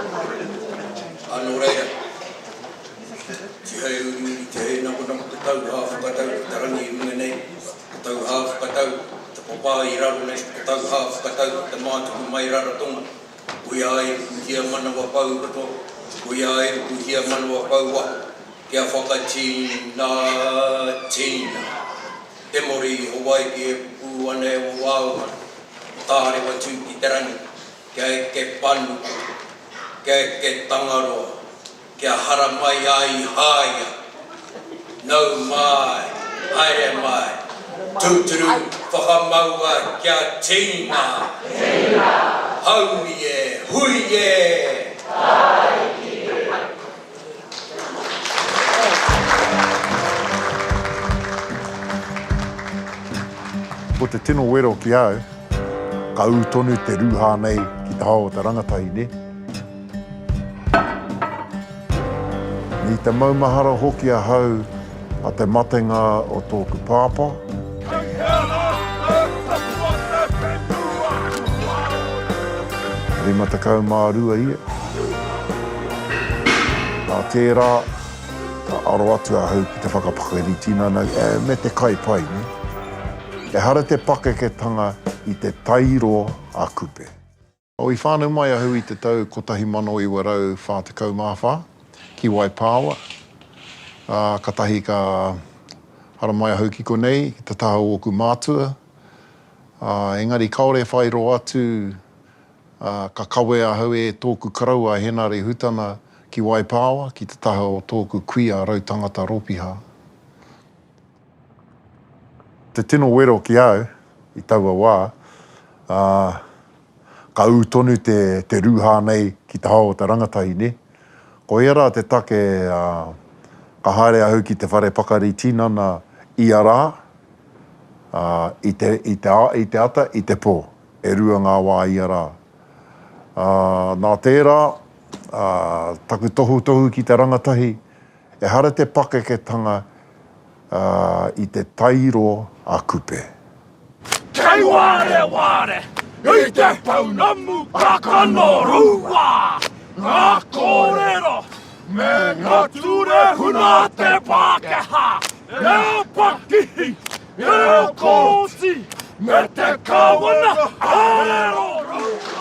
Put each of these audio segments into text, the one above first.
Ā, nō reira, tihei uriuri, tihei nakonako te tau hā whakatau ki te rangi i runga nei, te tau hā whakatau ki te papā i raro nei, te tau hā whakatau ki te mātuku mai Rarotonga, koia ai rukuhia manawa pau roto, koia ai rukuhia manawa pau waho, kia whakatīna, tīna. Te mori i Hawaiki e pupū ana e wawao ana, ko Tārewa tū ki te rangi, kia eke panuku, kia eke Tangaroa, kia haramai a Ihāia, nau mai, haere mai, tūturu whakamaua kia tīna, haumi e, hui e! Ko te tino wero ki a au, ka ū tonu te rūhā nei ki te hao o te rangatahi, nē? I te maumahara hoki ahau a te matenga o tōku pāpā. Kei hea rā te tapu o te whenua? 52 ia. Nā tērā, ka aro atu ahau ki te whakapakari tinana me te kai pai, nē. Ehara te pakeketanga i te tairo a Kupe. I whānau mai ahau i te tau 1944 ki Waipāwa, ā, katahi ka haramai ahau ki konei, ki te taha o ōku mātua, ā, engari kāore e whai roa atu, ā, ka kawea ahau e tōku koroua a Henare Hutana ki Waipāwa, ki te taha o tōku kuia a Rautangata Ropiha. Te tino wero ki a au i taua wā, ā, ka ū tonu te, te rūhā nei ki te hao o te rangatahi, nē. Koia rā te take, ā, ka haere ahau ki te whare pakari tinana ia rā, ā, i te, i te, i te ata, i te pō. E rua ngā wā ia rā. Ā, nā tērā, ā, taku tohutohu ki te rangatahi, Ehara te pakeketanga i te tairo a Kupe. Kei wareware i te pounamu kakano rua ngā kōrero me ngā ture huna a te Pākehā, e a Pakihi, e a Kooti me te Kāwana Arero Rua.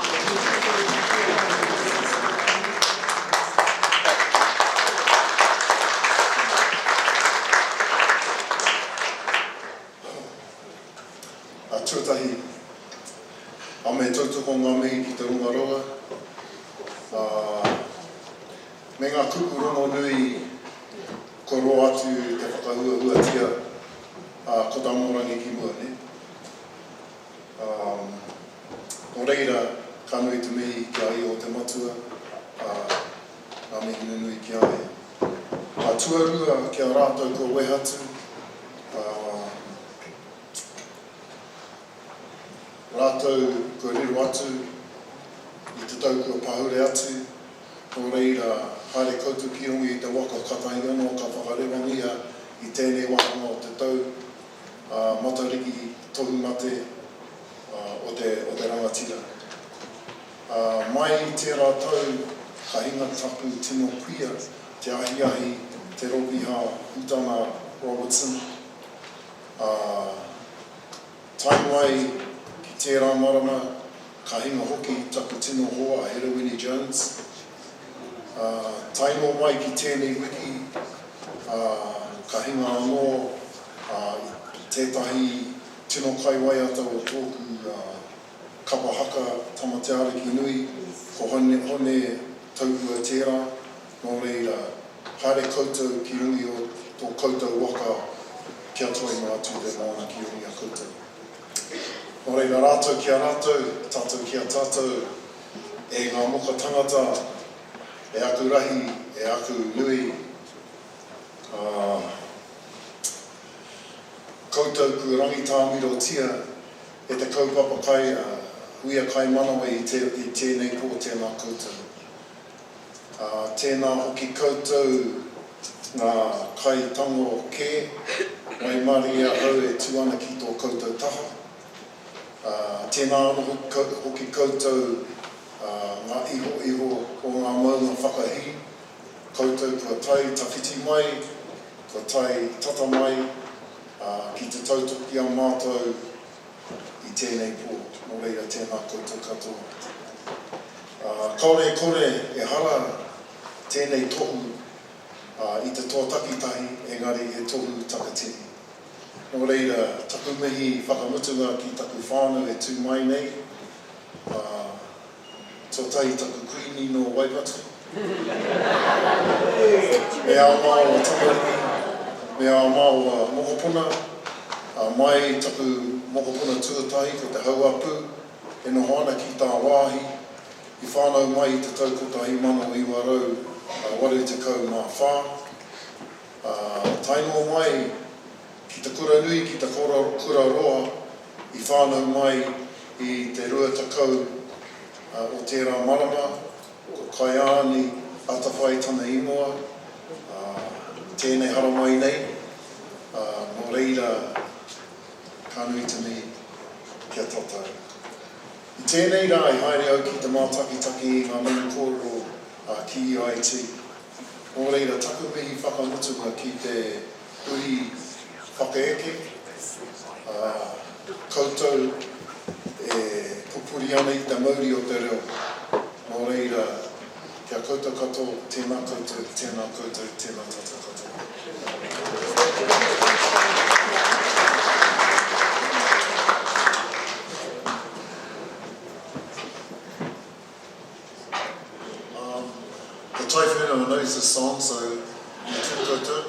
A tuatahi, a me tautoko ngā mihi ki te rongaroa, a, me ngā kupu rongonui kua roa atu te whakahuahuatia, a, ko tā Amorangi ki mua, nē? A, nō reira, ka nui te mihi ki a Io te Matua, a, ngā mihi nunui ki a ia. A tuarua, ki a rātou kua wehe atu, a, Rātou kua riro atu i te tau kua pahure atu, nō reira, haere koutou ki runga i te waka katahi anō ka whakarewangia i tēnei wāhanga o te tau, ā, Matariki tohu mate o te, o te rangatira. Ā, mai i tērā tau ka hinga taku tino kuia, Te Ahiahi Te Ropiha Hutana Robertson, Ā, tae mai ki tērā marama, ka hinga hoki taku tino hoa a Herewini Jones. Ā, tae noa mai ki tēnei wiki, ā, ka hinga anō, ā, tētahi tino kaiwaiata o tōku, ā, kapa haka Tamateaarikinui, ko Hone, Hone Taurua tērā. Nō reira, haere koutou ki runga o tō koutou waka kia toe noa atu te moana ki runga i a koutou. Nō reira, rātou ki a rātou, tātou ki a tātou, e ngā moka tangata, e aku rahi, e aku nui, ā, koutou kua rangitāmirotia e te kaupapa kai, a Huia Kaimanawa i tēnei pō, tēnā koutou. Ā, tēnā hoki koutou ngā kaitango kē, waimarie ahau e tū ana ki tō koutou taha. Ā, tēnā anō hoki koutou, ā, ngā ihoiho o ngā maunga whakahī, koutou kua tae tawhiti mai, kua tae tata mai, ki te tautoko i a mātou i tēnei pō. Nō reira, tēnā koutou katoa. Kāore e kore, ehara tēnei tohu i te toa takitahi, engari he tohu takatini. Nō reira, taku mihi whakamutunga ki taku whānau e tū mai nei, ā, tuatahi taku kuini nō Waipatu, me ā māua tamariki, me ā māua mokopuna, ā, mai taku mokopuna tuatahi ko Te Hauapu, e noho ana ki tāwāhi, i whānau mai i te tau 1984. Ā, tae noa mai ki te kura nui, ki te kura roa i whānau mai i te 20 o tērā marama, ko Kaiāni Atawhai tana ingoa, ā, tēnei haramai nei, ā, nō reira, ka nui te mihi ki a tātou. I tēnei rā i haere au ki te mātakitaki i ngā manu kōrero ki EIT. Nō reira, taku mihi whakamutunga ki te uri whakaeke, ā, koutou e pupuri ana i te mauri o te reo. Nō reira, ki a koutou katoa, tēnā koutou, tēnā koutou, tēnā tātou katoa. Um, the Tai whenua knows this song, so you tū koutou.